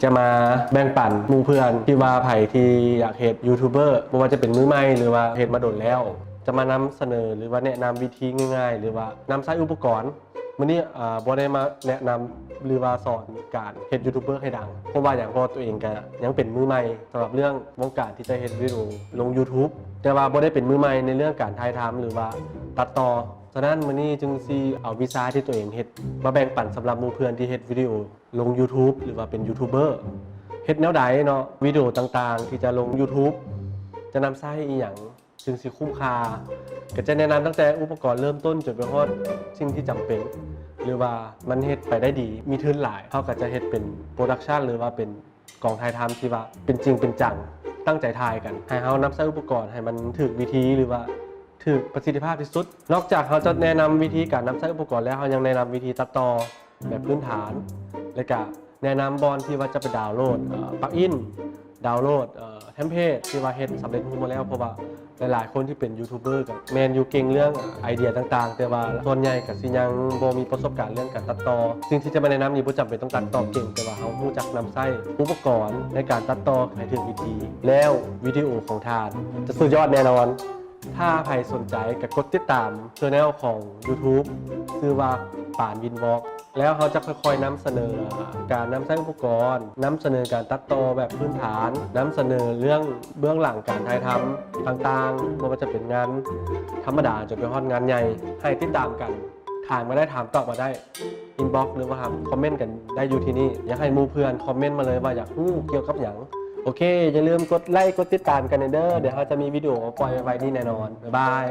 ຈະມາແບ່ງປັນໝູ່ເພື່ອນທີ່ວ່າໃຜທີ່ຢາກເຮັດຢູທູບເບີ ບໍ່ວ່າຈະເປັນມືໃໝ່ ຫຼືວ່າເຮັດມາດົນແລ້ວ ຈະມານຳສະເໜີ ຫຼືວ່າແນະນຳວິທີງ່າຍໆ ຫຼືວ່ານຳໃຊ້ອຸປະກອນ. ມື້ນີ້ ເອີ ບໍ່ໄດ້ມາແນະນຳ ຫຼືວ່າສອນການເຮັດຢູທູບເບີໃຫ້ດັງ. ເພາະວ່າຫຍັງ? ເພາະວ່າຕົວເອງກະຍັງເປັນມືໃໝ່ສຳລັບເລື່ອງວົງການທີ່ຈະເຮັດວິດີໂອລົງຢູທູບ ແຕ່ວ່າບໍ່ໄດ້ເປັນມືໃໝ່ໃນເລື່ອງການຖ່າຍທຳ ຫຼືວ່າຕັດຕໍ່. ສະນັ້ນ ມື້ນີ້ຈຶ່ງຊິເອົາວິຊາທີ່ຕົວເອງເຮັດມາແບ່ງປັນສຳລັບໝູ່ເພື່ອນທີ່ເຮັດວິດີໂອລົງຢູທູບ ຫຼືວ່າເປັນຢູທູບເບີ ເຮັດແນວໃດເນາະ? ວິດີໂອຕ່າງໆທີ່ຈະລົງຢູທູບ ຈະນຳໃຊ້ອີ່ຫຍັງ ຈຶ່ງຊິຄຸ້ມຄ່າ? ກໍຈະແນະນຳຕັ້ງແຕ່ອຸປະກອນເລີ່ມຕົ້ນຈົນໄປຮອດສິ່ງທີ່ຈຳເປັນ ຫຼືວ່າມັນເຮັດໄປໄດ້ດີ ມີທຶນຫຼາຍ ເຮົາກໍຈະເຮັດເປັນໂປຣດັກຊັນ ຫຼືວ່າເປັນກອງຖ່າຍທຳທີ່ວ່າເປັນຈິງເປັນຈັງ ຕັ້ງໃຈຖ່າຍກັນ ໃຫ້ເຮົານຳໃຊ້ອຸປະກອນໃຫ້ມັນຖືກວິທີ ຫຼືວ່າຖືກປະສິດທິພາບທີ່ສຸດ. ນອກຈາກເຮົາຈະແນະນຳວິທີການນຳໃຊ້ອຸປະກອນແລ້ວ ເຮົາຍັງແນະນຳວິທີຕັດຕໍ່ແບບພື້ນຖານ ແລະກະແນະນຳບ່ອນທີ່ວ່າຈະໄປດາວໂຫຼດ ເອີ ປລັກອິນ ດາວໂຫຼດ ເອີ ເທມເພລດທີ່ວ່າເຮັດສຳເລັດຮູບມາແລ້ວ ເພາະວ່າຫຼາຍໆຄົນທີ່ເປັນຢູທູບເບີກໍແມ່ນຢູ່ເກັ່ງເລື່ອງໄອເດຍຕ່າງໆ ແຕ່ວ່າສ່ວນໃຫຍ່ກໍຊິຍັງບໍ່ມີປະສົບການເລື່ອງການຕັດຕໍ່. ສິ່ງທີ່ຈະມາແນະນຳນີ້ບໍ່ຈຳເປັນຕ້ອງຕັດຕໍ່ເກັ່ງ ແຕ່ວ່າເຮົາຮູ້ຈັກນຳໃຊ້ອຸປະກອນໃນການຕັດຕໍ່ໃຫ້ຖືກວິທີ ແລ້ວວິດີໂອຂອງທ່ານຈະສຸດຍອດແນ່ນອນ. ຖ້າໃຜສົນໃຈກໍກົດຕິດຕາມແຊນແນວຂອງຢູທູບ ຊື່ວ່າປານວິນວອກ ແລ້ວເຮົາຈະຄ່ອຍໆນຳສະເໜີການນຳໃຊ້ອຸປະກອນ, ນຳສະເໜີການຕັດຕໍ່ແບບພື້ນຖານ, ນຳສະເໜີເລື່ອງເບື້ອງຫຼັງການຖ່າຍທຳຕ່າງໆ, ບໍ່ວ່າຈະເປັນງານທຳມະດາຈົນໄປຮອດງານໃຫຍ່. ໃຫ້ຕິດຕາມກັນ, ຖາມມາໄດ້, ຖາມຕອບມາໄດ້, ອິນບັອກ ຫຼືວ່າຄອມເມັນກັນໄດ້ຢູ່ທີ່ນີ້. ຢາກໃຫ້ໝູ່ເພື່ອນຄອມເມັນມາເລີຍວ່າຢາກຮູ້ກ່ຽວກັບຫຍັງ. ໂອເຄ, ຢ່າລືມກົດໄລກ໌ ກົດຕິດຕາມກັນແດ່ເດີ. ດຽວເຮົາຈະມີວິດີໂອມາປ່ອຍໄວໆນີ້ແນ່ນອນ. ບາຍບາຍ.